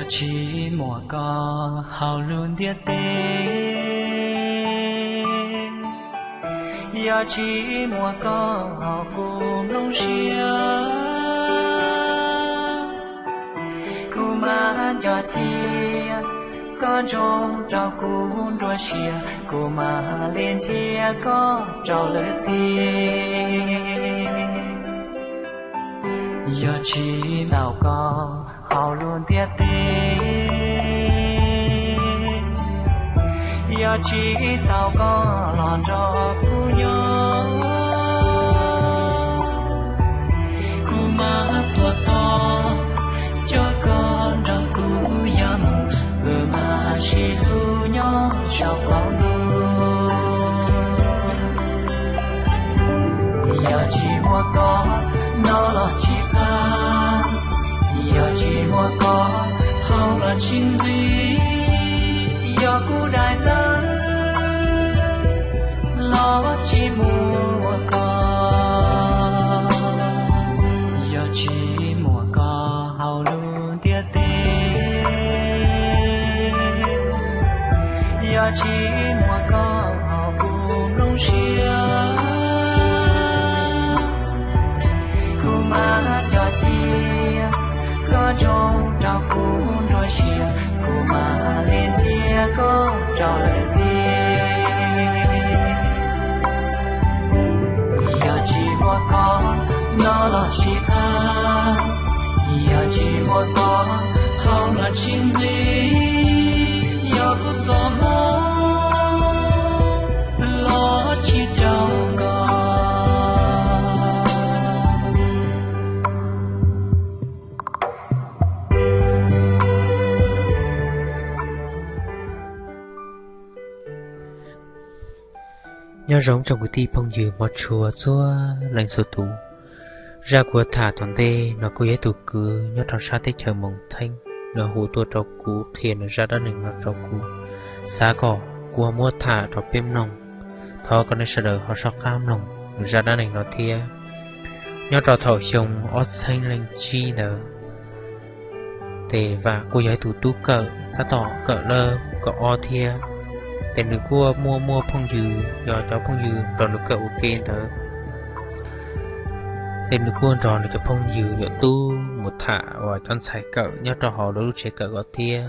Tsis muaj koj hauv lub ntiaj teb, yog tsis muaj koj hauv kuv nplooj siab, kuv mam nco cia koj ntsoov rau kuv nruab siab, kuv mam li nrhiav koj rau lwm tiam. Yog tsis tau koj hauv lub ntiaj teb, yog tsis tau koj los nrog kuv nyob, kuv mam tuag tod, coj koj nrog kuv yog mus, wb mam sib hlub nyob saum qaum ntuj. Yog tsis muaj koj no los tsis qab, yog tsis muaj koj hauv los tsis nqig, yog kuv daim tawv los tsis muaj koj. Yog tsis muaj koj hauv lub ntiaj teb, yog tsis muaj koj hauv kuv nplooj siab, kuv mam nco cia koj ntsoov rau kuv nruab siab, kuv mam li nrhiav koj rau lwm tiam. Yog tsis muaj koj no los tsis qab, yog tsis muaj koj hauv los tsis nqig, yog kuv txoj hmoov los tsis raug koj. Nyob zoo tsoom kwv tij phooj ywg hmov tshua txhua leej txhua tus. Zaj kuv tham tom ntej no kuj yog ib tug kwv nyob rau sab teb chaws Moos Theeb, nws hu tuaj rau kuv qhia nws zaj dab neeg no rau kuv, xav kom kuv muab tham rau peb mloog. Thov kom nej sawv daws ho soj qab mloog nws zaj dab neeg no thiab. Nyob rau thaum xyoo ob txheeb leej tsib ntawd, ces Vam kuj yog ib tug tub kawm tab tom kawm lab kaum ob thiab. Ces nws kuj muaj muaj phooj ywg, yog cov phooj ywg nrog nws kawm ua ke ntawd. Ces nws kuj nrog nws cov phooj ywg yuav tub mus tham uas cov ntxhais kawm nyob rau hauv lawv lub tsev kawm ko thiab.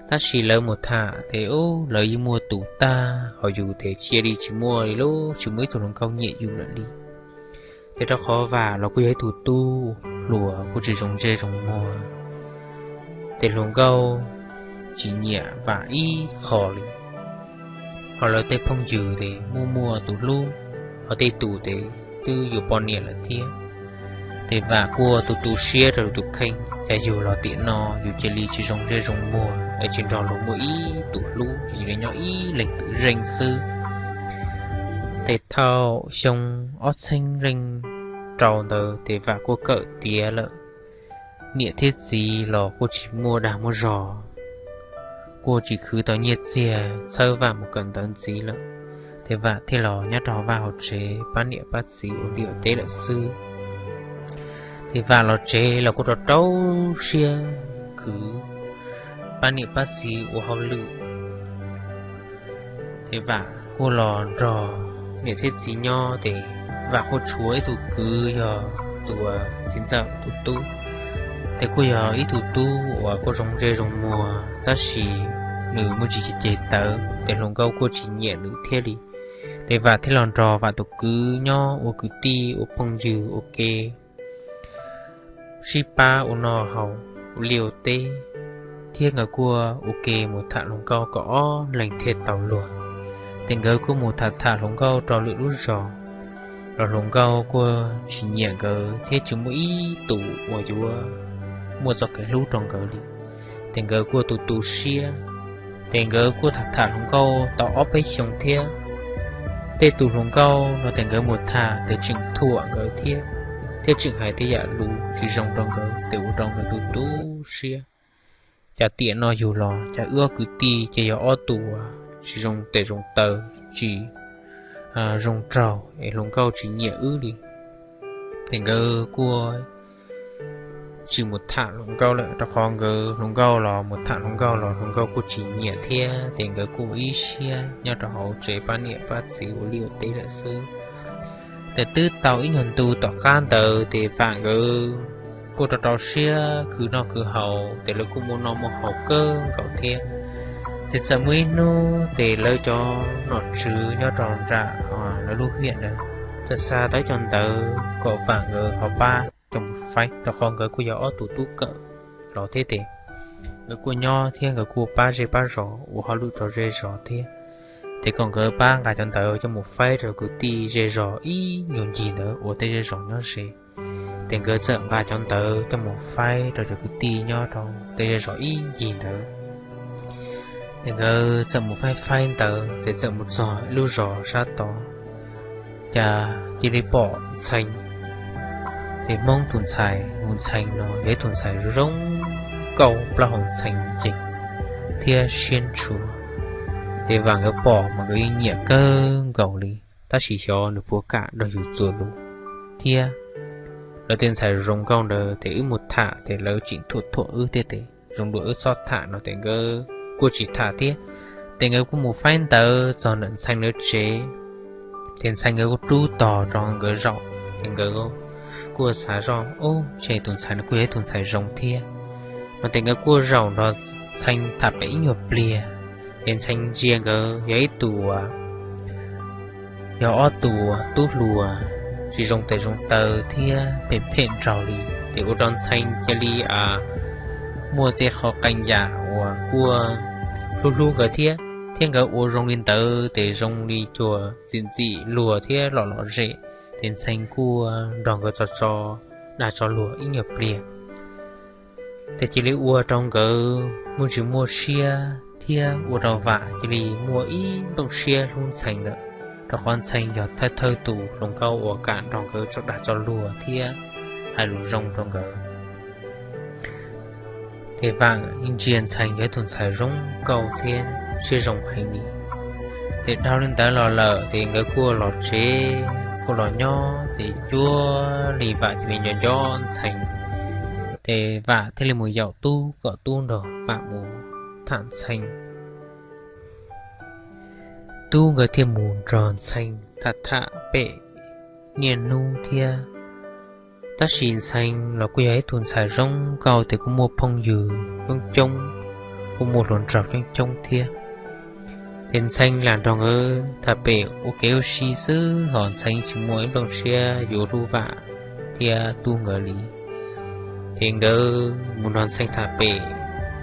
Tab sis lawv mus tham ces ub lawv yeej muaj tus tag, ho yus ces cia li tsis muaj li lub, tsis muaj ib tug hluas nkauj nyiam yus lawm li. Ces rau qhov Vam los kuj yog ib tug tub hluas kuj tsis zoo ntsej zoo muag, ces hluas nkauj tsis nyiam Vam ib qho li. Ho lawv tej phooj ywg ces muaj muaj tus hlub, ho tej tus ces twb yuav poj niam lawm thiab. Ces Vam kuj tu tu siab rau yus tus kheej, cas yus los tiam no yus cia li tsis zoo ntsej zoo muag es tsis nrog luag muaj ib tus hlub, tsis li nyob ib leeg twm zeej xwb. Ces thaum xyoo ob txheeb leej rau ntawd ces Vam kuj kawm tiav lawm, niam thiab txiv los kuj tsis muaj dag muaj zog, kuj tsis khwv tau nyiaj txiag txhawb Vam mus kawm ntawv ntxiv lawm. Ces Vam thiaj los nyob rau Vam hauv tsev pab niam pab txiv ua liaj ua teb lawm xwb. Ces Vam los tsev los kuj rau rau siab khwv pab niam pab txiv ua hauj lwm. Ces Vam kuj los nrog niam thiab txiv nyob, ces Vam kuj tshuav ib tug kwv yog tus txiv ntxawm tus tub. Ces kuj yog ib tug tub uas kuj zoo ntsej zoo muag, tab sis nws muaj tsis ceg tawv, ces hluas nkauj kuj tsis nyiam nws thiab li. Ces Vam thiaj los nrog Vam tus kwv nyob ua kwv tij ua phooj ywg ua ke, sib pab ua noj haus, ua liaj ua teb, thiab nkawd kuj ua ke mus tham hluas nkauj kom ob leeg thiaj tau luag. Ces nkawd kuj mus tham tham hluas nkauj rau lwm lub zos, los hluas nkauj kuj tsis nyiam nkawd thiab tsis muaj ib tus uas yuav muaj txoj kev hlub rau nkawd li. Ces nkawd kuj tu tu siab, ces nkawd kuj tham tham hluas nkauj tau ob peb xyoos thiab. Tej tus hluas nkauj no ces nkawd mus tham ces tseem thuam nkawd thiab, thiab tseem hais tej yam lus tsis zoo rau nkawd, ces ua rau nkawd tu tu siab. Cas tiam no yug los cas wb ob kwv tij ces yog ob tus tsis zoo tes zoo taw, tsis zoo raug, es hluas nkauj tsis nyiam wb li. Ces nkawd kuj tsis mus tham hluas nkauj lawm, rau qhov nkawd hluas nkauj los mus tham hluas nkauj los hluas nkauj kuj tsis nyiam thiab, ces nkawd kuj ib siab nyob rau hauv tsev pab niam pab txiv ua liaj ua teb lawm xwb. Ces twb tau ib nyuag ntu tom qab ntawd ces Vam nkawd kuj rau rau siab khwv noj khwv haus, ces lawv kuj muaj noj muaj haus kawg nkaus thiab. Ces txawm muaj ib hnub ces lawv cov nom tswv nyob rau nram lawv lub hiam ntawd txawm xa tau cov ntawv kom Vam nkawd ho pab coj mus faib, rau qhov nkawd kuj yog ob tug tub kawm los thiab ces nkawd kuj nyob thiab nkawd kuj pab zej pab zos ua hauj lwm rau zej zos thiab. Ces kom nkawd pab nqa cov ntawv coj mus faib rau kwv tij zej zos ib nyuag ncig ntawd uas tej zej zos nyob ze. Ces nkawd txawm nqa cov ntawv coj mus faib rau cov kwv tij nyob rau tej zej zos ib ncig ntawd. Ces nkawd txawm mus faib faib ntawv ces txawm mus txog ib lub zos sab tod, cas cia li pom Ntxhee. Ces Hmoob tus ntxhais hu Ntxhee no yog ib tus ntxhais zoo nkauj plaub hau ntxhee ces thiab siab ntshua. Ces Vam nkawd pom mas nkawd yeej nyiam kawg nkaus li, tab sis xyov nws puas kam nrog yus txuas lus thiab. Lawv tej ntxhais zoo nkauj ntawd ces wb mus tham ces lawv tseem thuam thuam wb thiab ces zoo dua wb txhob tham no ces nkawd kuj tsis tham thiab. Ces nkawd kuj mus faib ntawv txog ntawm Ntxhee lawv tsev. Ces Ntxhee nkawd kuj rub tog rau nkawd zaum, ces nkawd kuj xav zoj, Ub, ntshe tus ntxhais no kuj yog ib tus ntxhais zoo thiab. No ces nkawd kuj zaum nrog Ntxhee tham pem ib nyuag pliag. Ces Ntxhee ntsia nkawd yog ib tus yog ob tus tub hluas tsis zoo tes zoo taw thiab phem phem nraug li, ces ua rau Ntxhee cia li muaj tej qhov qee yam uas kuj hlub hlub nkawd thiab, thiab nkawd ua zoo li ntawd ces zoo li cuag txim txim luag thiab lom lom zem. Ces Ntxhee kuj nrog nkawd tso tso dag tso luag ib nyuag pliag. Ces cia li ua rau nkawd muaj ntsis muaj siab thiab ua rau Vam cia li muaj ib nplooj siab hlub Ntxhee lawm, rau qhov Ntxhee yog thawj thawj tus hluas nkauj uas kam nrog nkawd tso dag tso luag thiab hais lus zoo rau nkawd. Ces Vam yeej ntsia Ntxhee yog ib tus ntxhais zoo nkauj thiab siab zoo heev li. Ces dhau li ntawd los lawm ces nkawd kuj los tsev kuj los nyob, ces cuag li Vam cia li nco nco Ntxhee. Ces Vam thiaj li mus yaum Tub kom Tub nrog Vam mus tham Ntxhee. Tub nkawd thiaj mus nrog Ntxhee tham tham pem niaj hnub thiab. Tab sis Ntxhee los kuj yog ib tug ntxhais zoo nkauj, ces kuj muaj phooj ywg coob coob, kuj muaj hluas nraug coob coob thiab. Ces Ntxhee lam nrog nkawd tham pem ua kev ua si xwb, ho Ntxhee tsis muaj ib nplooj siab yuav hlub Vam thiab Tub nkawd li. Ces nkawd mus nrog Ntxhee tham pem,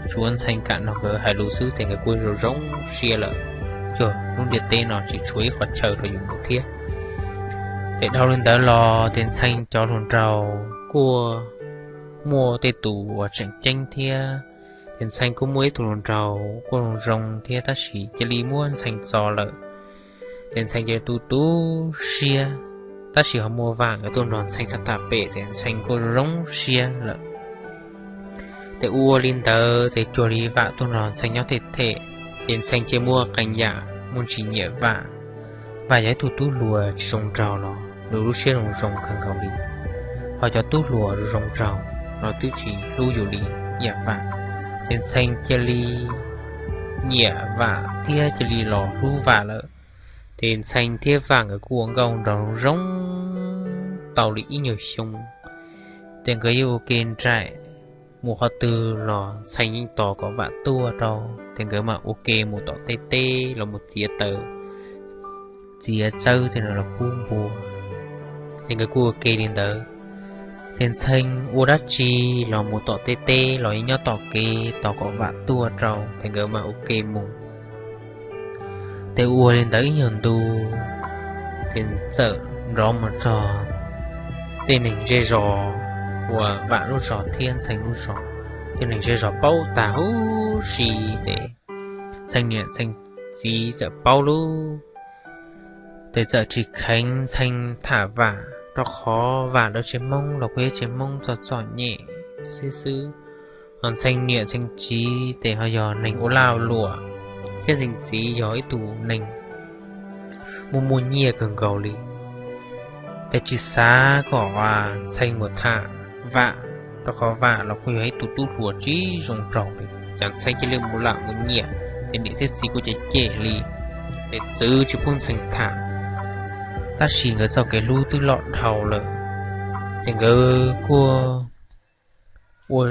tsuav Ntxhee kam nrog nkawd hais lus xwb ces nkawd kuj zoo zoo siab lawm. Cuag lub ntiaj teb no tsis tshuav ib qhov chaw rau yus mus thiab. Ces dhau li ntawd los ces Ntxhee cov hluas nraug kuj muaj tej tus uas tseem ceeb thiab. Ces Ntxhee kuj muaj ib tug hluas nraug kuj zoo zoo thiab, tab sis cia li muab Ntxhee txo lawm. Ces Ntxhee cia li tu tu siab, tab sis ho muaj Vam nkawd tuaj nrog Ntxhee tham tham pem ces Ntxhee kuj zoo siab lawm. Ces ua li ntawd ces cuag li Vam tuaj nrog Ntxhee nyob them them, ces Ntxhee cia muaj qee yam muaj ntsis nyiam Vam. Vam yog ib tug tub hluas tsis zoo nraug los nws lub siab zoo zoo kawg nkaus li, ho cov tub hluas zoo nraug los twb tsis hlub yus li yam Vam. Ces Ntxhee cia li nyiam Vam thiab cia li los hlub Vam lawm. Ces Ntxhee thiab Vam nkawd kuj ua nkauj nraug zoo tau li ib nyuag xyoo. Ces nkawd yeej ua ke nraim, mus qhov twg los Ntxhee yeej tos kom Vam tuaj rau, ces nkawd mam ua ke mus tom tej teb los mus txiav taws, txiav txawb tej no los pub npua. Ces nkawd kuj ua ke li ntawd. Ces Ntxhee ua dab tsi los mus tom tej teb los yeej nyob tom kev tos kom Vam tuaj rau ces nkawd mam ua ke mus. Ces ua li ntawd ib nyuag ntu, ces txawm nrov mus txog tej neeg zej zos uas Vam lub zos thiab Ntxhee lub zos, tej neeg zej zos paub tag huv si. Ces Ntxhee niam Ntxhee txiv txawm paub lawm, ces txawm tsis kheev Ntxhee tham Vam, rau qhov Vam lawv tsev Hmoob los kuj yog tsev Hmoob txom txom nyem xwb xwb. Ho Ntxhee niam Ntxhee txiv ces ho yog neeg ua laj ua luam, thiab Ntxhee txiv yog ib tug neeg muaj muaj nyiaj kawg nkaus li. Ces tsis xav kom Ntxhee mus tham Vam, rau qhov Vam los kuj yog ib tug tub hluas tsis zoo nraug li. Ces Ntxhee cia li mus lam mus nyiam, ces niam thiab txiv kuj cem cem li, ces txwv tsis pub Ntxhee tham. Tab sis nkawd txoj kev hlub twb loj dhau lawm, ces nkawd kuj ua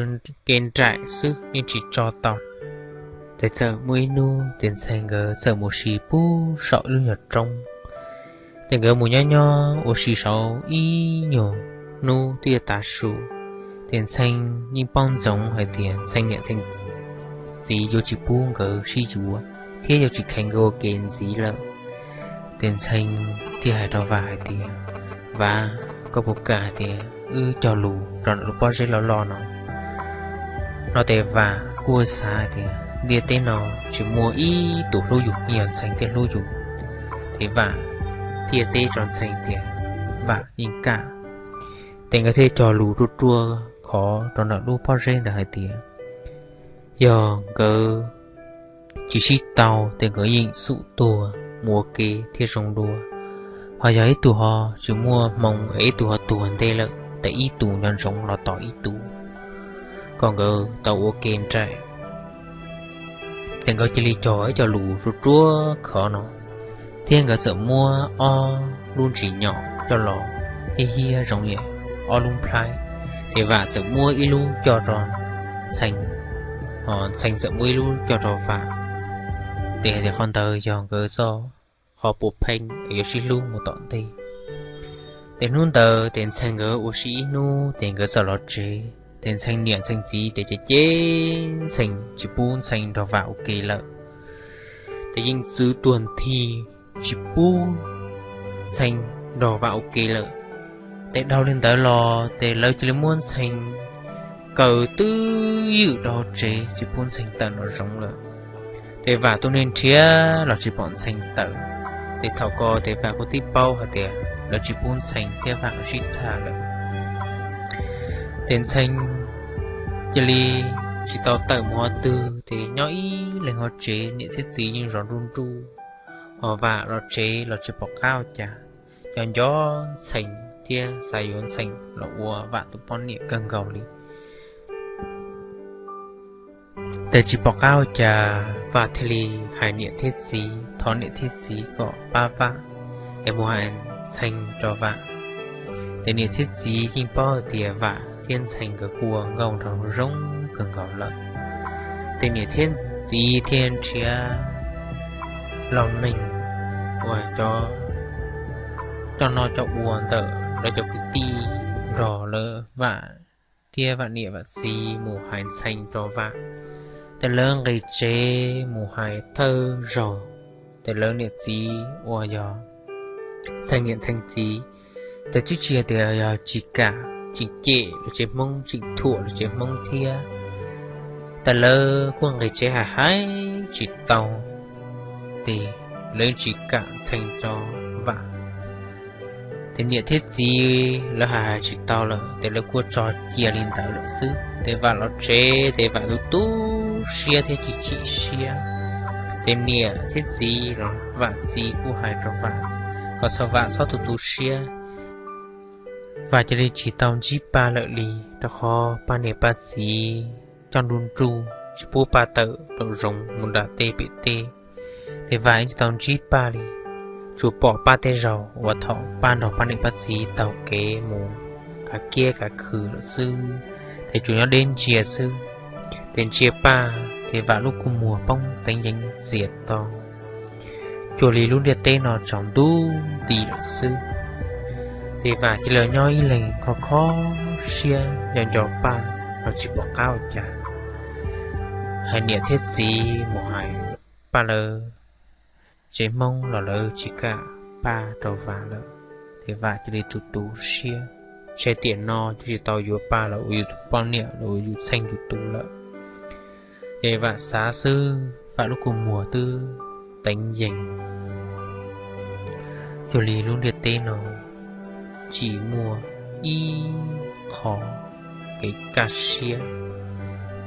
ke nraim xwb yeej tsis tso tau. Ces txawm muaj ib hnub ces Ntxhee nkawd txawm mus si pub saum ib lub nyuag roob. Ces nkawd mus nyob nyob ua si saud ib nyuag hnub twb yuav tav su, ces Ntxhee yeej paub ntsoov hais tias Ntxhee niam Ntxhee txiv yuav tsis pub nkawd sib yuav thiab yuav tsis kheev nkawd ua ke ntxiv lawm. Ces Ntxhee thiaj hais rau Vam hais tias, Vam, koj puas kam hais tias wb cog lus rau ntawm lub pob zeb loj loj no? No ces Vam kuj xav hais tias ntiaj teb no tsis muaj ib tus hlub yus li yog Ntxhee thiaj hlub yus. Ces Vam thiaj teb rau Ntxhee tias Vam yeej kam. Ces nkawd thiaj cog lus ruaj ruaj khov rau ntawm lub pob zeb ntawd hais tias yog nkawd tsis sib tau ces nkawd yeej xum tuag mus ua ke thiaj zoo dua. Ho yog ib tug ho tsis muaj hmoo es ib tug ho tuag ntej lawm, ces ib tus nco ntsoov los tos ib tus, kom nkawd tau ua ke nraim. Ces nkawd cia li cog ib co lus ruaj ruaj khov no, thiab nkawd txawm muab ob lub ntsis nyom coj los hiab hiab zoo li ob lub nplhaib. Ces Vam txawm muab ib lub coj rau Ntxhee, ho Ntxhee txawm muab ib lub coj rau Vam. Ces hais tias qhov ntawd yog nkawd txoj qhov puav pheej es yuav sib hlub mus tom ntej. Ces hnub ntawd ces Ntxhee nkawd ua si ib hnub ces nkawd txawm los tsev. Ces Ntxhee niam Ntxhee txiv ces cem cem Ntxhee tsis pub Ntxhee nrog Vam ua ke lawm. Ces yeej txwv tuag nthi tsis pub Ntxhee nrog Vam ua ke lawm. Ces dhau li ntawd los ces lawv cia li muab Ntxhee kaw twb ywm rau hauv tsev tsis pub Ntxhee tawm nraum zoov lawm. Ces Vam tus niag nrhiav los tsis pom Ntxhee tawm. Ces thaum ko ces Vam kuj tib paub hais tias lawv tsis pub Ntxhee thiab Vam sib tham lawm. Ces Ntxhee cia li tsis tau tawm mus qhov twg ces nyob ib leeg hauv tsev, niam thiab txiv yeej zov nruj nruj, ho Vam los tsev los tsis pom qab ua cas, nco nco Ntxhee thiab xav yuav Ntxhee los ua Vam tus poj niam kawg nkaus li. Ces tsis pom qab ua cas Vam thiaj li hais niam thiab txiv, thov niam thiab txiv kom pab Vam es mus hais Ntxhee rau Vam. Ces niam thiab txiv yeej paub hais tias Vam thiab Ntxhee nkawd kuj ua nkauj nraug zoo kawg nkaus lawm. Ces niam thiab txiv thiaj nrhiav laus neeg uas cov coj noj coj ua ntawm lawv cov kwv tij nrog lawv Vam thiab Vam niam Vam txiv mus hais Ntxhee rau Vam. Ces lawv nqis tsev mus hais thawj zaug, ces lawv niam txiv uas yog Ntxhee niam Ntxhee txiv, ces twb tsis hais tias yog tsis kam, tseem cem lawv tsev Hmoob, tseem thuam lawv tsev Hmoob thiab. Ces lawv kuj nqis tsev hais hais tsis tau, ces lawv tsis kam Ntxhee rau Vam. Ces niam thiab txiv lawv hais hais tsis tau lawm ces lawv kuj tso cia li ntawd lawm xwb. Ces Vam los tsev ces Vam tu tu siab thiab chim chim siab. Ces niam thiab txiv los Vam txiv kuj hais rau Vam kom txhob, Vam txhob tu tu siab. Vam cia li tsis tau ntsib Paj lawm li, rau qhov Paj niam Paj txiv coj nruj nruj tsis pub Paj tawm nraum zoov mus nram tej pem tej. Ces Vam yeej tsis tau ntsib Paj li, tsuas pom Paj tej zaum uas thaum Paj nrog Paj niam Paj txiv taug kev mus kav kiab kav khw lawm xwb, ces tsuas nyob deb ntsia xwb. Ces ntsia Paj ces Vam lub kua muag poob teev yeev txias to, cuag li lub ntiaj teb no tsaus ntuj nti lawm xwb. Ces Vam cia li nyob ib leeg kho kho siab nco nco Paj los tsis pom qab ua cas. Hais niam thiab txiv mus hais Paj lawv tsev Hmoob los lawv tsis kam Paj rau Vam lawm. Ces Vam cia li tu tu siab, ntshe tiam no twb tsis tau yuav Paj los ua yus tus poj niam los ua yus txheej yus tus lawm. Ces Vam xav xwb, Vam lub kua muag twb teev yees, cuag li lub ntiaj teb no tsis muaj ib qho kev kaj siab,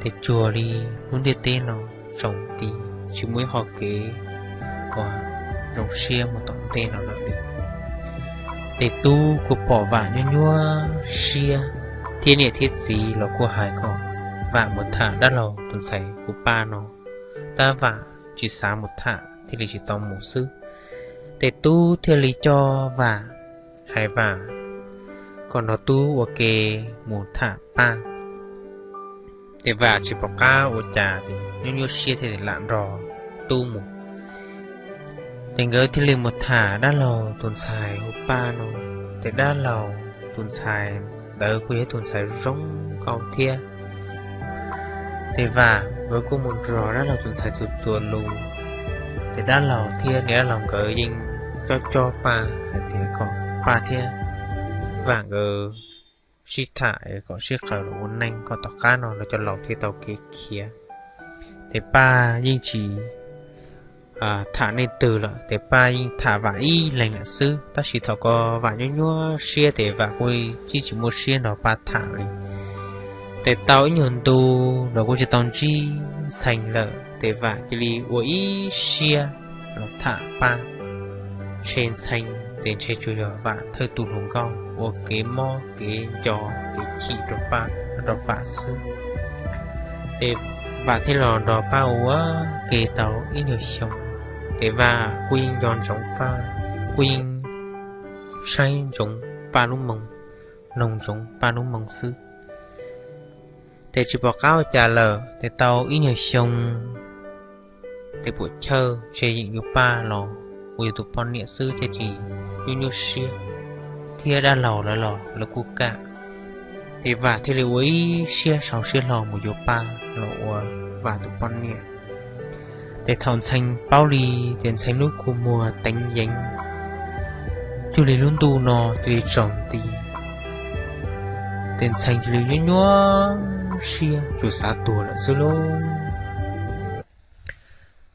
ces cuag li lub ntiaj teb no tsaus nti, tsis muaj ib qho kev uas zoo siab mus tom ntej no lawm li. Ces Tub kuj pom Vam nyuaj nyuaj siab, thiab niam thiab txiv los kuj hais kom Vam mus tham dab laug tus ntxhais hu Paj no, tab Vam tsis xav mus tham thiaj li tsis tau mus xwb. Ces Tub thiaj li coj Vam, hais Vam kom nrog Tub ua ke mus tham Paj. Ces Vam tsis pom qab ua cas, nyuaj nyuaj siab thiaj lam nrog Tub mus. Ces nkawd thiaj li mus tham dab laug tus ntxhais hu Paj no. Ces dab laug tus ntxhais ntawd kuj yog ib tus ntxhais zoo nkauj thiab. Ces Vam nkawd kuj mus nrog dab laug tus ntxhais txuas txuas lus. Ces dab laug thiab niam dab laug nkawd yeej cob cob Paj hais tias kom Paj thiab Vam nkawd sib tham kom sib qawm los ua neej kom tom qab no lawv cov laus thiaj tau kev khiav. Ces Paj yeej tsis tham leej twg lawm, ces Paj yeej tham Vam ib leeg lawm xwb. Tab sis thaum ko Vam nyuaj nyuaj siab ces Vam kuj tsis muaj siab nrog Paj tham li. Ces tau ib nyuag ntu los kuj tsis tau ntsib Ntxhee lawm, ces Vam cia li ua ib siab los tham Paj. Ntshe Ntxhee ces ntshe tsuas yog Vam thawj tus hluas nkauj ua kev mob kev nco kev chim rau Paj rau Vam xwb. Ces Vam thiaj los nrog Paj ua ke tau ib nyuag xyoo. Ces Vam kuj yeej nco ntsoov Paj, kuj yeej saib ntsoov Paj lub moo, mloog ntsoov Paj lub moo xwb. Ces tsis pom qab ua cas lawm, ces tau ib nyuag xyoo, ces puam chawj ntshe yeem yuav Paj los ua yus tus poj niam xwb thiaj tsis nyuaj nyuaj siab, thiab dab laug lawv los lawv kuj kam. Ces Vam thiaj li ua ib siab sau siab hlo mus yuav Paj los ua Vam tus poj niam. Ces thaum Ntxhee paub li, ces Ntxhee lub kua muag teev yeev, cuag li lub ntuj no cia li tsaus nti. Ces Ntxhee cia li nyuaj nyuaj siab tsuas xav tuag lawm xwb lauj.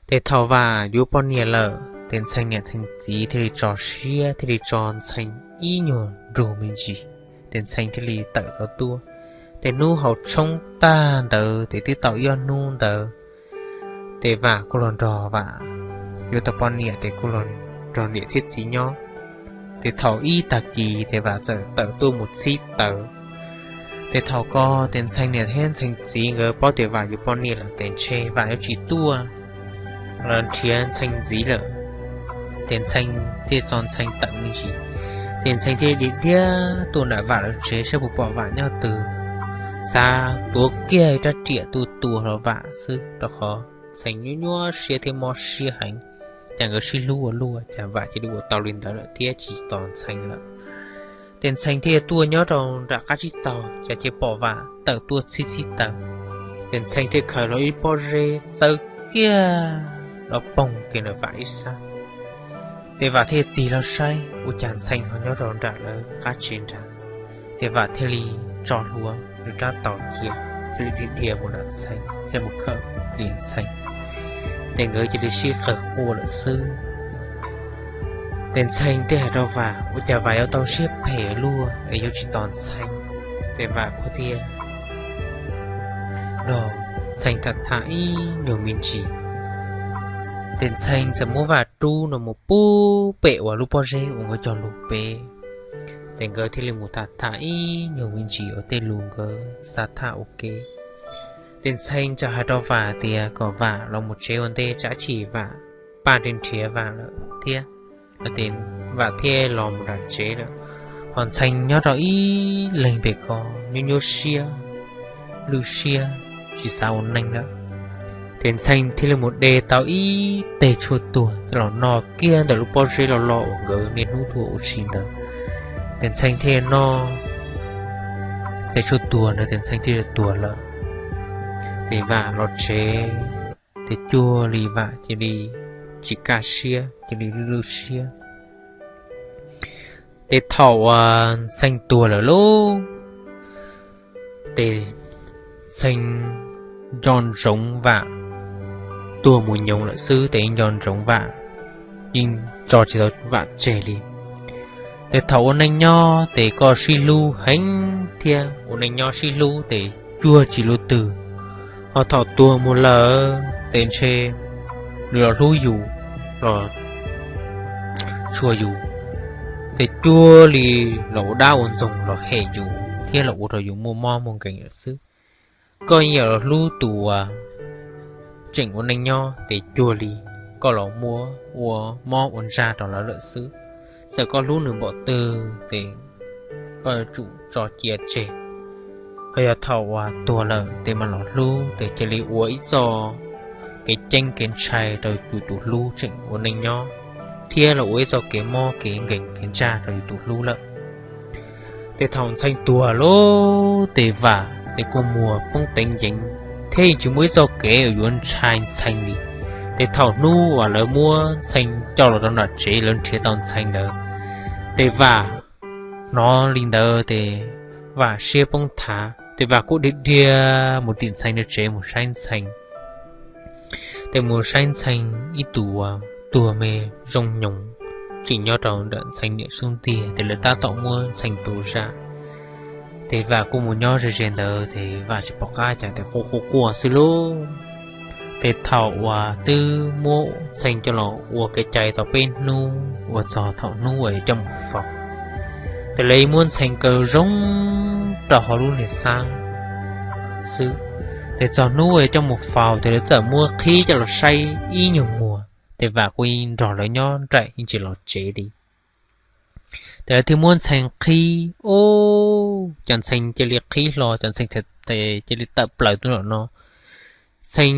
Ces thaum Vam yuav poj niam lawm, ces Ntxhee niam Ntxhee txiv thiaj li tso siab thiaj li tso Ntxhee ib nyuag nrug me ntsis, ces Ntxhee thiaj li tawm tau tuaj. Ces hnub haus tshoob tag ntawd ces twb tau ib ob hnub ntawd, ces Vam kuj los nrog Vam yuav tau poj niam, ces kuj los nrog niam thiab txiv nyob. Ces thaum ib tag kis ces Vam txawm tawm tuaj mus txhib taws. Ces thaum ko ces Ntxhee niam thiab Ntxhee txiv nkawd paub tias Vam yuav poj niam lawm, ces ntshe Vam yuav tsis tuaj los nrhiav Ntxhee ntxiv lawm. Ces Ntxhee thiaj tso Ntxhee tawm me ntsis, ces Ntxhee thiaj dhia dhia tuaj nram Vam lawv tsev saib puas pom Vam nyob twg. Xav tuav kiag rab riam tuaj tua hlo Vam xwb, rau qhov Ntxhee nyuaj nyuaj siab thiab mob siab heev, cas nkawd sib hlub ua luaj, cas Vam cia li ua tau li ntawd lawm thiab tsis tos Ntxhee lawm. Ces Ntxhee thiaj tuaj nyob rau nram qab tsib taug, cas cia pom Vam tawm tuaj txhib txhib taws. Ces Ntxhee thiaj khaws hlo ib pob zeb txawb kiag los poog kiag ntawm Vam ib sab. Ces Vam thiaj tig hlo saib ua cas Ntxhee ho nyob rau nram lawv qab tsev nrad. Ces Vam thiaj li tso hlua nws rab taus cia, thiaj li dhia dhia mus nram Ntxhee thiaj mus khawm plias Ntxhee. Ces nkawd cia li sib qawg quaj lawm xwb. Ces Ntxhee thiaj hais rau Vam, ua cas Vam yuav tau siab phem luaj es yuav tsis tos Ntxhee. Ces Vam kuj thiaj nrog Ntxhee tham tham ib nyuag me ntsis. Ces Ntxhee txawm muab Vam rub no mus pub pem uas lub pob zeb uas nkawd cog lus pem. Ces nkawd thiaj li mus tham tham ib nyuag me ntsis uas tej lus nkawd xav tham ua ke. Ces Ntxhee txawm hais rau Vam tias kom Vam los mus tsev ua ntej, tsam ib chim Vam paj nrhiav Vam lawm thiab. Ces Vam thiaj los mus nram tsev lawm, ho Ntxhee nyob rau ib leeg pem ko, nyuaj nyuaj siab, lwj siab, tsis xav ua neej lawm. Ces Ntxhee thiaj li mus de tau ib teg tshuaj tuag coj los noj kiag ntawm lub pob zeb loj loj uas nkawd niaj hnub tuaj ua si ntawd. Ces Ntxhee thiaj noj teg tshuaj tuag ntawd ces Ntxhee thiaj li tuag lawm. Ces Vam los tsev, ces cuag li Vam cia li tsis kaj siab, cia li lwj lwj siab. Ces thaum uas Ntxhee tuag lawm lauj, ces Ntxhee nco ntsoov Vam tuag mus nyoos lawm xwb, ces nco ntsoov Vam, yeej tso tsis tau Vam tseg li. Ces thaum ua neej nyob ces koj sib hlub heev thiab, ua neej nyob sib hlub ces cuag tsis luaj twg, ho thaum tuag mus lawm ces ntshe nws los hlub yus, los tshua yus, ces cuag li los ua dab ua ntxoog los hem yus. thiab los ua rau yus muaj mob muaj nkeeg lawm xwb. Koj yeej yog los hlub tus uas tseem ua neej nyob ces cuag li koj los muab ua mob ua ntsaj rau lawv lawm xwb. Txawm koj hlub nws npaum twg ces koj yuav tsum tso cia tseg. Ho yog thaum uas tuag lawm ces mam los hlub, ces cia li ua ib txoj kev ceeb kev ntshai rau yus tus hlub tseem ua neej nyob, thiab los ua ib txoj kev mob kev nkeeg kev ntsaj rau yus tus hlub lawm. Ces thaum Ntxhee tuag lawm ces Vam ces kua muag poob teev yeev, thiab yeej tsis muaj ib txoj kev uas yuav ntshai Ntxhee li. Ces thaum hnub uas lawv muab Ntxhee coj los rau nram tsev, lawv nrhiav tau Ntxhee ntawd, ces Vam hnov li ntawd ces Vam siab poob thav, ces Vam kuj dhia dhia mus tim Ntxhee lawv tsev mus saib Ntxhee. Ces mus saib Ntxhee ib tug uas tuag me zoo nyoos tseem nyob rau ntawm Ntxhee niam xub ntiag, ces lawv tab tom muab Ntxhee tu zam. Ces Vam kuj mus nyob ze ze ntawd, ces Vam tsis pom qab cas, ces quaj quaj quaj xwb lauj. Ces thaum uas twb muab Ntxhee coj los ua kev cai tau peb hnub, ua txog thaum hnub uas coj mus faus, ces lawv muab Ntxhee kaw zoo rau hauv lub niag xab xwb. Ces txog hnub uas coj mus faus, ces lawv txawm muab qhib coj los saib ib nyuag muag, ces Vam kuj nrog lawv nyob nraim yeej tsis los tsev li. Ces lawv thiaj muab Ntxhee qhib, ub, cov Ntxhee cia li qhib hlo, cov Ntxhee tes cia li tawm plaws tuaj nram no. Ntxhee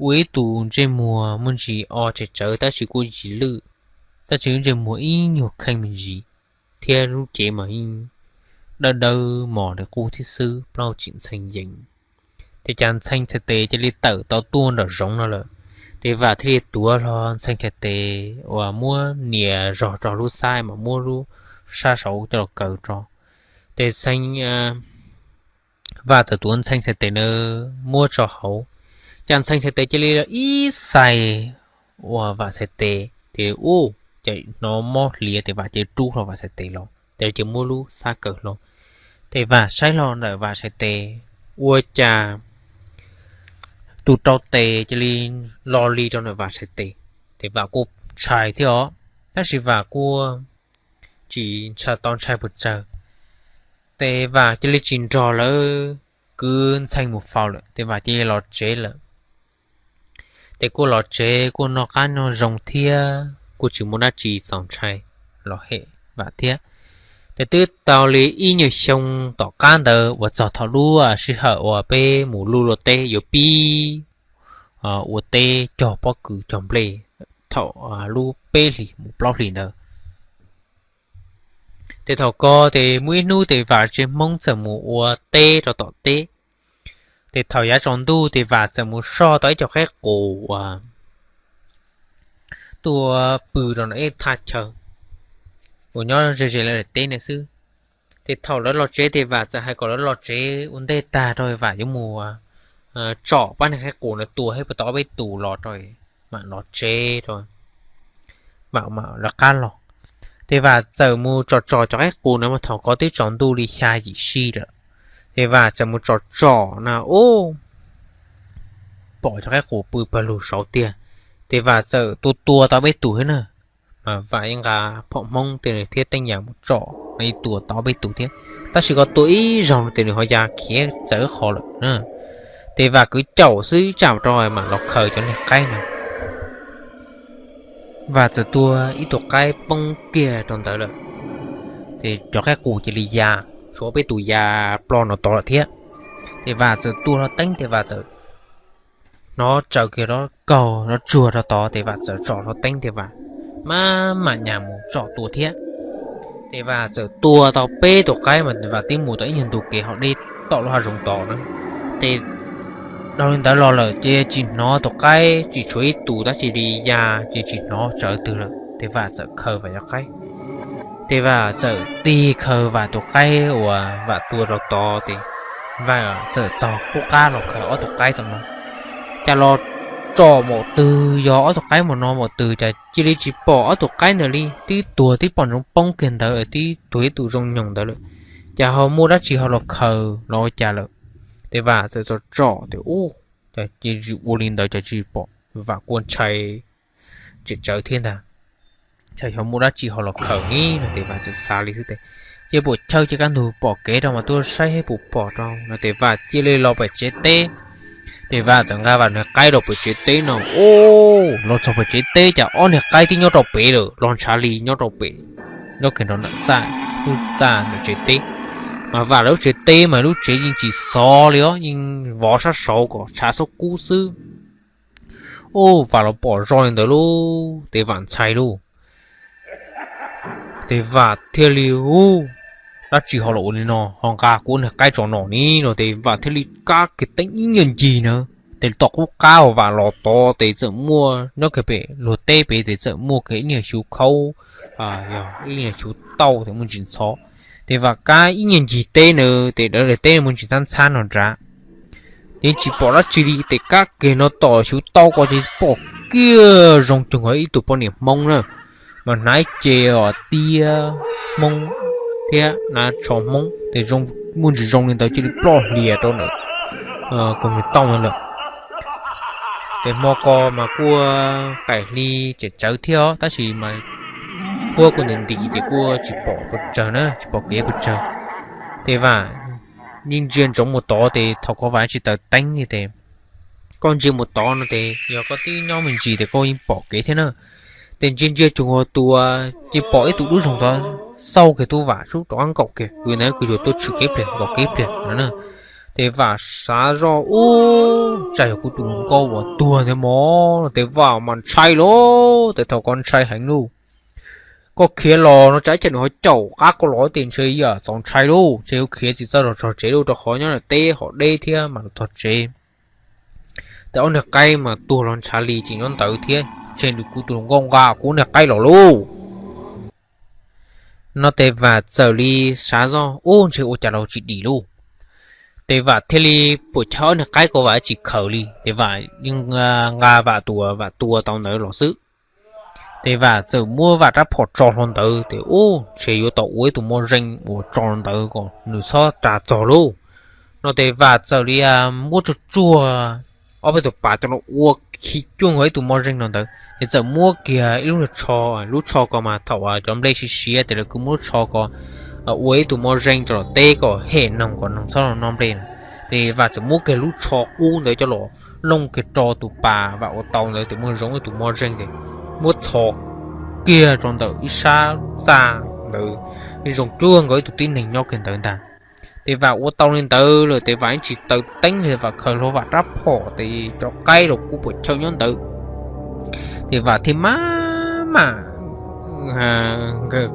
ua ib tus ntsej muag muaj ntsis o tsem tsawv tab sis kuj tsis lwj, tab sis lub ntsej muag ib nyuag kheej me ntsis, thiab lub cev mas yeej dawb dawb mos li qub thiab xwb, plaub tsim Ntxhee yees. Ces cov Ntxhee txhais tes cia li tawm tau tuaj nram zoov no lawm. Ces Vam thiaj li tuav hlo Ntxhee txhais tes uas muab nias zog rau lub xab, mas muab lub sab saud coj los kaw rau. Ces Ntxhee, Vam txawm tuav Ntxhee txhais tes na muab tso hauv, ces Ntxhee txhais tes cia li ib xais uas Vam txhais tes, ces ub, ces hnov mob hliav, ces Vam cia li rub hlo Vam txhais tes los, ces cia li muab lub xab kaw hlo. Ces Vam saib hlo ntawm Vam txhais tes, ua cas tus rau tes cia li lo li rau ntawm Vam txhais tes. Ces Vam kuj ntshai thiab os, tab sis Vam kuj tsis ntshai, tau ntshai puas tsawg. Ces Vam cia li tsis nrog lawv kwv Ntxhee mus faus lawm, ces Vam cia li los tsev lawm. Ces kuj los tsev kuj noj qab noj zoo thiab kuj tsis muaj dab tsi txaus ntshai los hem Vam thiab. Ces twb tau li ib nyuag xyoo tom qab ntawd uas txog thaum lub sij hawm uas peb mus luaj luaj teb yuav pib ua teb cog pob kws cog nplej, thaum lub peb hlis mus plaub hlis ntawd. Ces thaum ko ces muaj ib hnub ces Vam tsev Hmoob txawm mus ua teb rau tom teb. Ces thaum yav tsaus ntuj ces Vam txawm mus soj tau ib co qaib qus uas tuaj pw rau ntawm ib thaj chaw uas nyob ze ze lawv daim teb na xwb. Ces thaum lawv los tsev ces Vam txawm hais kom lawv los tsev ua ntej tag rau Vam yuav mus tsom pab niag qaib qus na tua thiab puas tau ob peb tus los rau mam los tsev rau mam lawv qab los. Ces Vam txawm mus tsom tsom cov qaib qus na mas thaum ko twb tsaus ntuj li xya yim sij lawm. Ces Vam txawm mus tsom tsom na ub, pom cov qaib qus pw pawg lug saud tiag. Ces Vam txawm tua tua tau peb tus thiab na, mas Vam yeej nqa phom Hmoob tej thiab teeb yam mus tsom, tua tau peb tus thiab. Tab sis ko tua ib zaug ces nws ho ya khiav txawv qhov lawm na. Ces Vam kwv caum xwb tsam rau mam los khaws cov niag qaib na. Vam txawm tua ib tug qaib poob kiag rau ntawd lawm. Ces cov qaib qus cia li ya, tshuav peb tus ya ploj no tod lawm thiab. Ces Vam txawm tua hlo teeb ces Vam txawm hnov tsaws kiag rov kaug rov tsuag rau tod ces Vam txawm tsom hlo teeb ces Vam mam mam nyas mus tsom tua thiab. Ces Vam txawm tua tau peb tus qaib mas Vam twb mus tau ib nyuag ntu kev ho deb tom lub hav zoov tod na. Ces dhau li ntawd los lawm ces tsis hnov tus qaib, tsis tshuav ib tus dab tsi li ya, ces tsis hnov tsawv twg lawm ces Vam txawm khaws Vam cov qaib. Ces Vam txawm tig khaws Vam tus qaib uas Vam tua rau tod ces Vam txawm taug qub qab los khaws ob tus qaib tom no. Cas los tsom npaum twg yog ob tus qaib mus no npaum twg cas cia li tsis pom ob tus qaib ntawd li, twb tuag twb pom ntsoov poob kiag ntawd, twb tuag ib tus zoo nyoos ntawd lawm, cas ho muaj dab tsi ho los khaws los ua cas lawm. Ces Vam txawm tsom tsom ces ub, cas cia li ua li ntawd cas tsis pom, Vam kuj ntshai tsem tsawv thiab ntag. Cas ho muaj dab tsi ho los khaws li no ces Vam txawm xav li xwb ces Ces puam chawj ces kaj ntug pom kev rau mas tuaj saib seb puas pom rau no ces Vam cia li los pem tsev teb. Ces Vam txawm nqa Vam niag qaib rau pem tsev teb no, o, los txog pem tsev teb cas ob niag qaib twb nyob rau pem lawm, los ntshav li nyob rau pem, nyob kiag nrov ntawm txaj, lub txaj ntawm tsev teb. Mas Vam lawv lub tsev teb mas lub tsev yeej tsis xov li os, yeej vov sab saud kom tshav xub kub xwb. Ub, Vam los pom zoo li ntawd lauj, ces Vam ntshai lauj. Ces Vam thiaj li, ub, dab tsi ho los ua li no, ho nqa kuv niag qaib tso no ni no ces Vam thiaj li kab kiag teeb ib nyuag ncig na. Ces tom qub qab uas Vam los tod ces txawm muaj nyob kiag pem luag teb pem ces txawm muaj kiag ib nyuag xyuv khaub, ib nyuag xyuv tauj ces muaj ntsis ntxhov. Ces Vam kab ib nyuag ncig teb na, ces dawv teb muaj ntsis ntxhab ntxhab no nrad. Ces tsis pom dab tsi li ces kab kiag no tom xyuv tauj ko ces pom kiag zoo cuag nkaus ib tug poj niam Hmoob na, mas hnav ib ce tiab Hmoob thiab hnav tsho Hmoob ces muaj ntsis zoo li ntawd cia li ploj hlias rau ntawm koog niag tauj ntawd lawm. Ces hmo ko mas kuj qaim hli cem tsawv thiab os, tab sis mas huab kuj nti nti ces kuj tsis pom pes tsawg na, tsis pom kev pes tsawg. Ces Vam yeej ntsia ntsoov mus tod ces thaum ko Vam tsis taws teeb li ces koj ntsia mus tod no ces yog koj twb nyob me ntsis ces koj yeej pom kev thiab na. Ces ntsia ntsia cuag nkaus tus, ces pom ib tug dub zoog tod xauj kiag tus Vam sub rov qab nkaum kiag, kwv ntawd kwv yuav tuaj tshwm kev pliag nkaum kev pliag no na. Ces Vam xav zoj, ub, tsam yog kuv tus hluas nkauj uas tuag ntawd mog no ces Vam mas ntshai lauj, ces thaum ko ntshai heev lauj. Koj khiav los no tsam ib chim nws ho caum qab koj los ces ntshe yam txaus ntshai lauj, ntshe yuav khiav tsis txawj los txog tsev lauj, rau qhov nyob ntawm teb ho deb thiab mas los txog tsev. Ces ob niag qaib mas tuag los ntshav li tseem nyob ntawd thiab, ntshe nws kuv tus hluas nkauj nqa kuv niag qaib los lauj. No ces Vam txawm li xav zoj, ub, ntshe ua cas los tsis dim lauj. Ces Vam thiaj li puam chawj ob niag qaib ko Vam tsis khaws li, ces Vam yeej nqa Vam tus Vam tua tau ntawd los xwb. Ces Vam txawm muab Vam rab phom tso hlo ntawd ces, ub, ntshe yuav tau ua ib tug moj zeej uas tso ntawd kom nws txhob ras txog lauj. No ces Vam txawm li muab tsuag tsuag ob peb tus pas coj los ua khi cuag nkaus ib tug moj zeej no ntawd ces txawm muab kiag ib lub niag tsho, lub tsho ko mas thaum cov nplej siav siav ces lawv kuj muab lub tsho ko ua ib tug moj zeej rau los teb kom hem noog kom noog txhob los noj nplej na. Ces Vam txawm muab kiag lub tsho qub ntawd coj los looj kiag rau tus pas Vam ua tau ntawd ces muaj zoo ib tug moj zeej ces muab txhos kiag rau ntawm ib sab txaj ntawd, zoo cuag nkaus ib tug tib neeg nyob kiag ntawd ntag. Ces Vam ua tau li ntawd lawm ces Vam yeej tsis taws teeb li, Vam khaws hlo Vam rab phom ces cov qaib los kuj puam chawj nyob ntawd. Ces Vam thiaj maj mam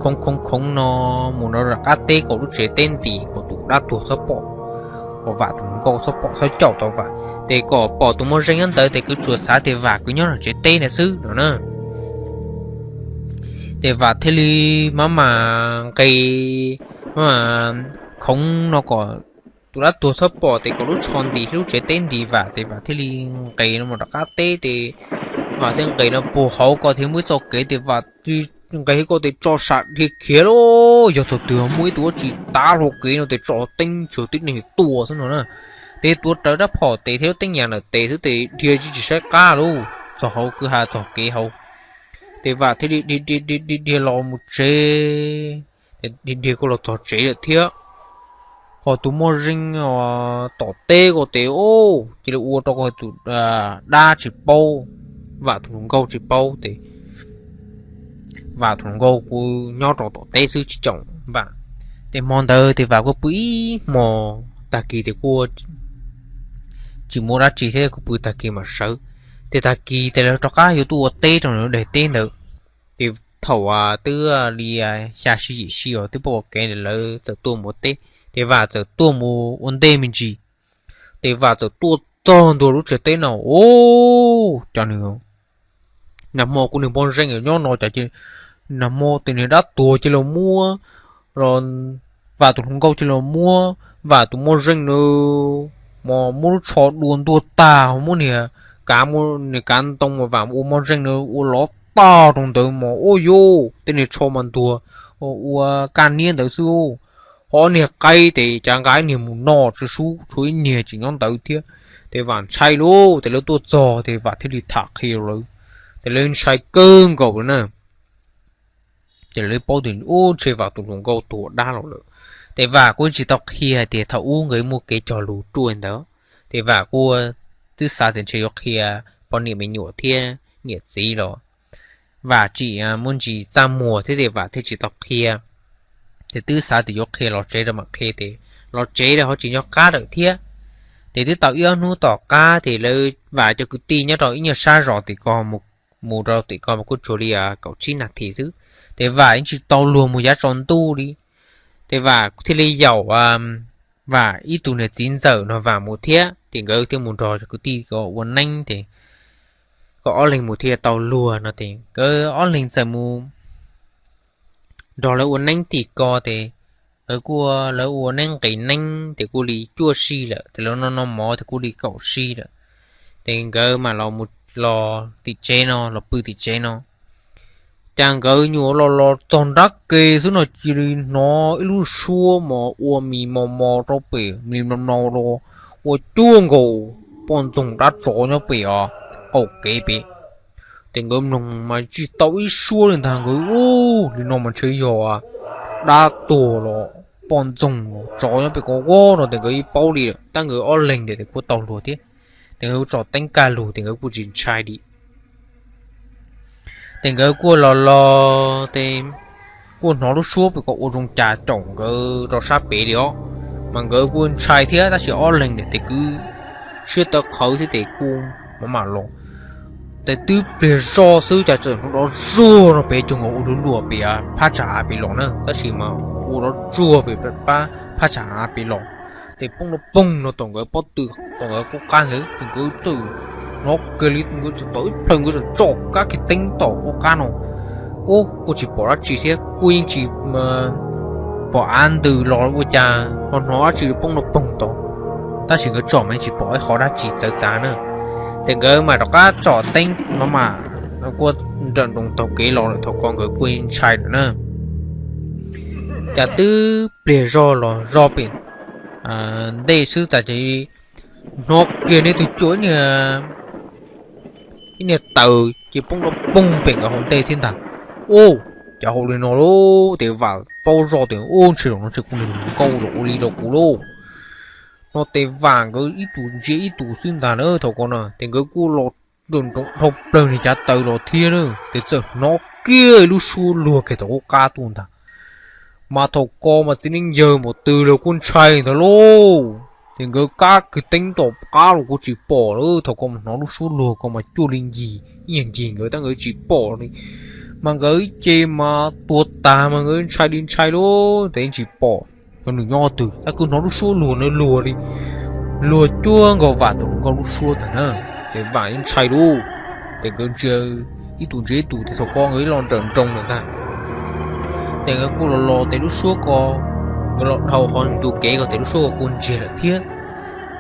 khoov khoov khoov no mus rau qab teb kom lub tsev teb ntis kom tus dab tuag txhob pom, kom Vam tus hluas nkauj txhob pom txhob caum tau Vam, ces kom pom tus moj zeej nyob ntawd ces kuv tsuas xav tias Vam kuj nyob rau tsev teb ntawd xwb no na. Ces Vam thiaj li maj mam nqis, maj mam khoov no kom tus dab tuag txhob pom ces kom lub tsho ntis thiab lub tsev teb ntis Vam ces Vam thiaj li nqis no mus rov qab teb ces Vam thiaj nqis no puag hauv ko thiab muaj ib txoj kev ces Vam nqis ko ces tso sam dhia khiav lauj. Yog thaum twg muaj ib tug dab tsi tav hlo kev no ces tso teeb tsuag tib neeg tua xwb no na. Ces tuav rawv rab phom tes thiab lub teeb yas ntawm tes xwb ces dhia tsis saib qab lauj, txog hauv kwj ha txog kev hauv. Ces Vam thiaj li dhia dhia dhia dhia los mus tsev. Ces dhia dhia kuj los txog tsev lawm thiab. Ho tus moj zeej tom teb ko ces cia li ua rau tus dab tsis paub, Vam tus hluas nkauj tsis paub ces Vam tus hluas nkauj kuj nyob rau tom teb xwb tsis caum Vam. Ces hmo ntawd ces Vam kuj pw ib hmo, tag kis ces kuj tsis muaj dab tsi thiab kuj pw tag kis mam sawv. Ces tag kis ces lawv rov qab yuav tuaj ua teb rau nws daim teb ntawd. Ces thaum twb li xya sij yim sij os twb pom kev lawv txawm tuaj mus ua teb, ces Vam txawm tuaj mus ua ntej me ntsis. Ces Vam txawm tuaj txog ntua lub tsev teb no, ub, cas nws, nag hmo kuv niag moj zeej nyob no cas, nag hmo tus niag dab tuag cia li muab, Vam tus hluas nkauj cia li muab Vam tus moj zeej na, mas muab lub tsho dua ntuag tag, muab niag kav, niag kav ntoo mas Vam ua moj zeej na ua lov tag rau ntawd mas ua yuj tej niag tsho mas ntuag ua kaj niab ntawd xwb. Ho ob niag qaib ces cas nqa ib niag mus noj tsis sub, tshuav ib niag tseem nyob ntawd thiab. Ces Vam ntshai lauj, ces lawv tuaj txog ces Vam thiaj li tham qhia lawv, ces lawv ntshai kawg nkaus lawm na. Ces lawv paub tias ub ntshe Vam tus hluas nkauj tuag dab los lawm. Ces Vam kuj tsis tau qhia hais tias thaum ub nkawd muaj kev cog lus ruaj ntawd. Ces Vam kuj twb xav tias ntshe yuav qhia poj niam me nyuam thiab niam txiv los Vam tsis muaj ntsis txaj muag thiab ces Vam thiaj tsis tau qhia. Ces twb xav tias yuav qhia los tsev rau mam qhia ces los tsev rau ho tsis nco qab lawm thiab. Ces twb tau ib ob hnub tom qab ces lawv Vam cov kwv tij nyob rau ib nyuag sab zos tim ko, mus rau tim ko mas kuj tsuas li kaum tsib nas this xwb. Ces Vam yeej tsis tau luag mus yav tsaus ntuj li. Ces Vam thiaj li yaum Vam ib tug niam txiv ntxawm no Vam mus thiab ces nkawd thiaj mus nrog cov kwv tij ko ua neeb ces kom ob leeg mus thiaj tau luag no ces nkawd ob leeg txawm mus nrog lawv ua neeb tim ko ces nkawd kuj lawv ua neeb nqis neeb ces kuj li cuaj sij lawm, ces lawv noj noj mov ces kuj li kaum sij lawm. Ces nkawd mam los mus los tim tsev no los pw tim tsev no. Cas nkawd nyuam los los txog nrab ke xwb no cia li hnov ib lub suab mos ua mis mos mos rau pem, mis mos mos los ua cuag nkaus poj ntxoog dab tsov nyob pem os, qaum kev pem. Ces nkawd mloog mas tsis tau ib suab li ntag, nkawd ub li no mas ntshe yog dab tuag los poj ntxoog tsov nyob pem ko no ces nkawd yeej paub li lawm, tab nkawd ob leeg ntawd ces kuj tau luag thiab. Ces nkawd kuj tso teeb kaj lug ces nkawd kuj tsis ntshai li. Ces nkawd kuj los los ces kuj hnov lub suab pem ko ua zoo cas caum nkawd rau sab pem li os. Mas nkawd kuj ntshai thiab tab sis ob leeg ntawd ces kwv siab tawv qhawv thiab ces kuj mam mam los. Ces twb pliag zoj xwb cas txawm hnov dov zuag no pem cuag nkaus ua luag luag pem phab tsam av pem los na, tab sis mas ua dov zuag pem phab tsam av pem los. Ces poob no poog no tom nkawd pob tw, tom nkawd qub qab ntawd ces nkawd txawm hnov kiag li, nkawd txawm tau ib plhaw nkawd txawm tso kab kiag teeb tom qub qab no. Ub kuj tsis pom dab tsi thiab kuj yeej tsis pom av ntws los ua cas ho hnov dab tsi poob no poog tod, tab sis nkawd tsom mas yeej tsis pom ib qhov dab tsi txawv txav na. Ces nkawd mam rov qab tsom teeb no mas kuj nrawm nroos taug kev los lawm, thaum ko nkawd kuj ntshai lawm na. Cas twb pliag zog los zog pem ntej xwb tas ces hnov kiag nej tus cuam ib niag taws ces poob rau poog pem nkawd hauv ntej thiab ntag. Ub, cas hauv li no lauj? Ces Vam paub zoj tias ub ntshe los no ntshe kuv niag hluas nkauj los ua li rau kuv lauj. No ces Vam nkawd ib tus ntsia ib tus xwb ntag na, thaum ko no ces nkawd kuj los nrawm nroos dhau plaws niag cav taws los thiab na, ces txawm hnov kiag lub suab luag kiag tom qub qab tuaj ntag. Mas thaum ko mas txiv neej yawg npaum twg los kuj ntshai ntag lauj. Ces nkawd kab kiag teeb tom qab los kuj tsis pom lawm, thaum ko mas hnov lub suab luag ko mas cuaj li ncig ib nyuag ncig nkawd tab nkawd tsis pom li. Mas nkawd ib ce mas tuag tag mas nkawd ntshai li ntshai lauj, ces yeej tsis pom yog nws nyob twg tab kuj hnov lub suab luag na luag li, luag cuag nkaus Vam tus hluas nkauj lub suab ntag na. Ces Vam yeej ntshai lauj, ces nkawd ntsia ib tus ntsia ib tus ces thaum ko nkawd los nrawm nroos lawm ntag. Ces nkawd kuj los los ces lub suab ko, nkawd los dhau qhov ntu kev ko ces lub suab ko kuj ntsiag lawm thiab.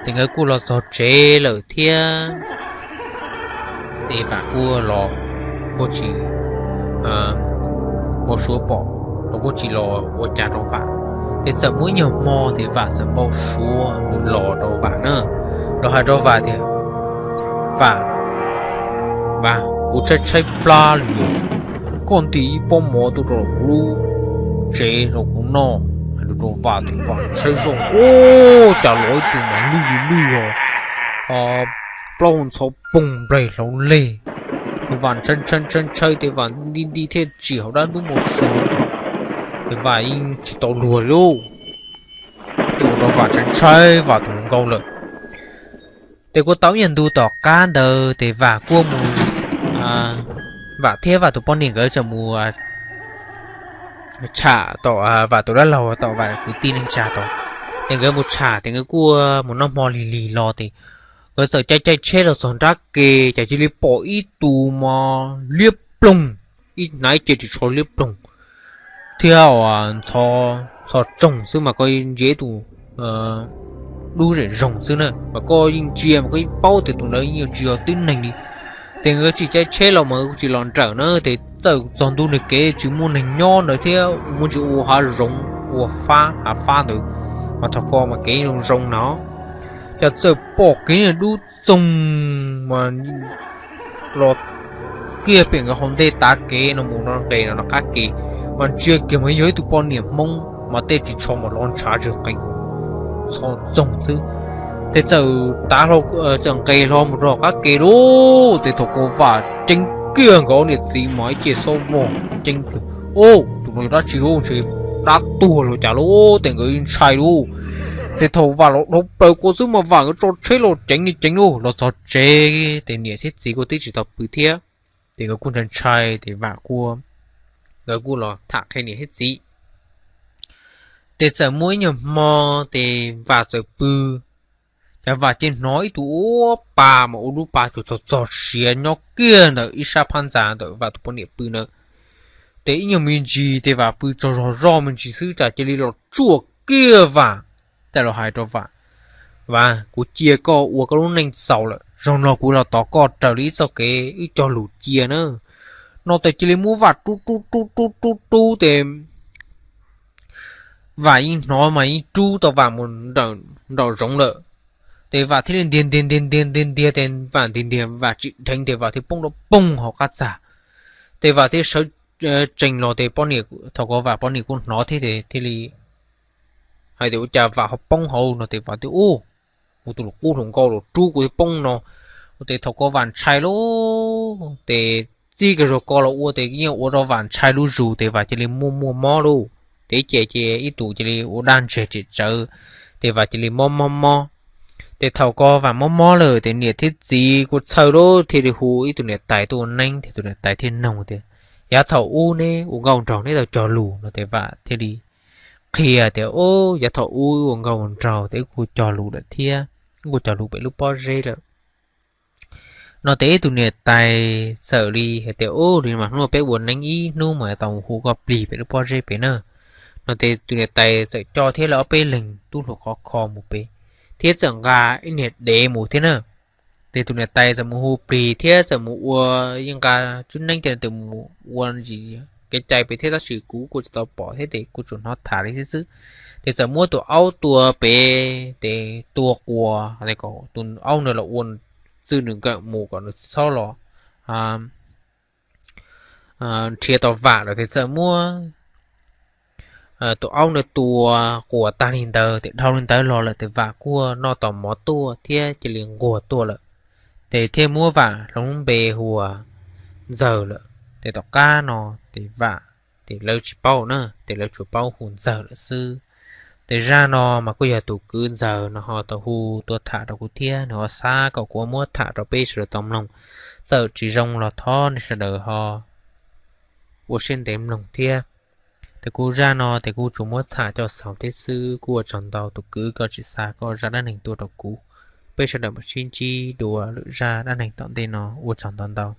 Ces nkawd kuj los txog tsev lawm thiab. Ces Vam kuj los, kuj tsis npau suav pom, los kuj tsis los ua cas rau Vam. Ces txawm muaj ib nyuag hmo ces Vam txawm npau suav nws los rau Vam na, los hais rau Vam tias, Vam, Vam, kuv tshaib tshaib plab li, koj ntim ib pob mov tuaj rau kuv lub tsev rau kuv noj. Hais rau Vam ces Vam tshaib zoj, ub, cas los ib tug mas lwj li lwj os, plaub hau ntxhov poog nplaig hlauv leg. Ces Vam ntshai ntshai ntshai ntshai ces Vam nti nti thiaj tsim hauv dab ntub npau suav, ces Vam yeej tsis tau luag li lauj. Ces ua rau Vam ntshai ntshai Vam tus hluas nkauj lawm. Ces kuj tau ib nyuag ntu tom qab ntawd ces Vam kuj mus, Vam thiab Vam tus poj niam nkawd txawm mus tsham tom Vam tus dab laug tom Vam kwv tij neej tsa tod. Ces nkawd mus tsham ces nkawd kuj mus noj hmo lig lig los ces nkawd txawm caij caij tsheb los txog nrab ke, ces cia li pom ib tus mos liab ploog, ib hnav ib ce ris tsho liab ploog thiab ntxhov tsoog xwb mas koj ntsia tus dub zem zoog xwb na mas koj yeej ntsia mas koj yeej paub tias tus ntawd yeej tsis yog tib neeg li. Ces nkawd tsis caij tsheb los mas nkawd kuj tsis los nrawm na, ces txawm txog ntu nws kev tsis muaj neeg nyob ntawd thiab muaj ntsis ua hav zoov, ua fab hav fab ntawd, mas thaum ko mas kev zoo zoo no, ces txawm pom kiag niag dub txoog mas los kiag pem nkawd hauv ntej tav kev no mus rau nqes no rov qab kev, mas ntsia kiag mas yog ib tug poj niam Hmoob mas tej ris tsho mas los ntshav zig qees, txhos txoog xwb. Ces txawm tav, txawm nqes hlo mus rau qab kev lauj, ces thaum ko Vam ceeb kiag nkawd niam txiv mas ib ce xob vog ceeb kiag, Ub, tus no yog dab tsi lauj, ntshe dab tuag los cas lauj, ces nkawd ntshai lauj. Ces thaum Vam los dhau plaws ko xwb mas Vam nkawd tso tsheb los ceev li ceev lauj, los txog tsev ces niam thiab txiv kuj twb tsis tau pw thiab, ces nkawd kuj ntshai ntshai ces Vam kuj, nkawd kuj los tham qhia niam thiab txiv. Ces txawm muaj ib nyuag hmo ces Vam txawm pw, ces Vam cia li hnov ib tug ua pa mas ua lub pa tsuas txog txog siav nyob kiag ntawm ib sab phab ntxa ntawm Vam tus poj niam pw na. Ces ib nyuag me ntsis ces Vam pw tsaug zog zoj me ntsis xwb cas cia li los tsuam kiag Vam, cas los hais rau Vam, Vam, kuv cia koj ua koj lub neej txaus lawm, zaum no kuv los tos koj raws li ib txoj kev wb cog lus cia na. No ces cia li muab Vam rub rub rub rub rub rub ces Vam yeej hnov mas yeej rub tau Vam mus nraum zoov lawm. Ces Vam thiaj li ntiag ntiag ntiag ntiag ntiag ntiag ces Vam ntiag ntiag Vam tsis dheev ces Vam thiaj poob rau poog hauv qab txag. Ces Vam thiaj sawv tsees los ces poj niam, thaum ko Vam poj niam kuj hnov thiab ces thiaj li hais tias ua cas Vam ho poob hauv no ces Vam thiaj, Ub, kuv tus hluas qub hluas nkauj los rub kuv thiaj poob no. Ces thaum ko Vam ntshai lauj, ces txij kiag zaum ko los ua ces yeej ua rau Vam ntshai lub zus ces Vam cia li muaj muaj mob lauj. Ces ib ce ces ib tug cia li ua daj ntseg tsem tsawv, ces Vam cia li mob mob mob. Ces thaum ko Vam mob mob lawm ces niam thiab txiv kuj txhawj lauj, thiaj li hu ib tug niam tais tuaj ua neeb ces tus niam tais thiaj noog tias, Yav thaum ub neb ua nkauj nraug neb tau cog lus? No ces Vam thiaj li qhia tias, Ub, yav thaum ub ua nkauj ua nraug ces wb kuj cog lus lawm thiab, wb kuj cog lus pem lub pob zeb lawm. No ces ib tug niam tais txawm li hais tias, Ub, li mas hnub no peb ua neeb ib hnub mas tau hu koj plig pem lub pob zeb pem na. No ces tus niam tais txawm coj thiab lawv ob peb leeg tub hluas khov kho mus pem, thiab txawm nqa ib niag dev mus thiab na. Ces tus niam tais txawm mus hu plig thiab txawm mus ua, yeej nqa tswb neeb ces mus ua ntsis kev cai pem thiab tab sis kuv kuj tsis tau pom thiab ces kuj tsuas hnov tham li xwb xwb. Ces txawm muab tus aub tua pem ces tua quas, tus aub ntawd los ua txwj nws nkawm mus kom nws txhob los nrhiav tau Vam lawm ces txawm muab tus aub ntawd tua quas tag li ntawd ces dhau li ntawd los lawm ces Vam kuj noj tau mov tuaj thiab cia li nquag tuaj lawm. Ces thiaj muab Vam hloov lub npe hu ua Ntxawg lawm. Ces tom qab no ces Vam, ces lawv tsis paub na, ces lawv tsuas paub hu Ntxawg lawm xwb. Ces zaj no mas kuj yog tus kwv Ntxawg no ho tau hu tuaj tham rau kuv thiab nws ho xav kom kuv muab tham rau peb sawv daws tau mloog. Txawm tsis zoo los thov nej sawv daws ho ua siab ntev mloog thiab. Ces kuv zaj no ces kuj tsuas muab tham coj xaus thiab xwb, kuj ua tsaug ntau tus kwv koj tsim xa koj zaj dab neeg tuaj rau kuv. Peb sawv daws mam sib ntsib dua lwm zaj dab neeg tom ntej no, ua tsaug ntau ntau.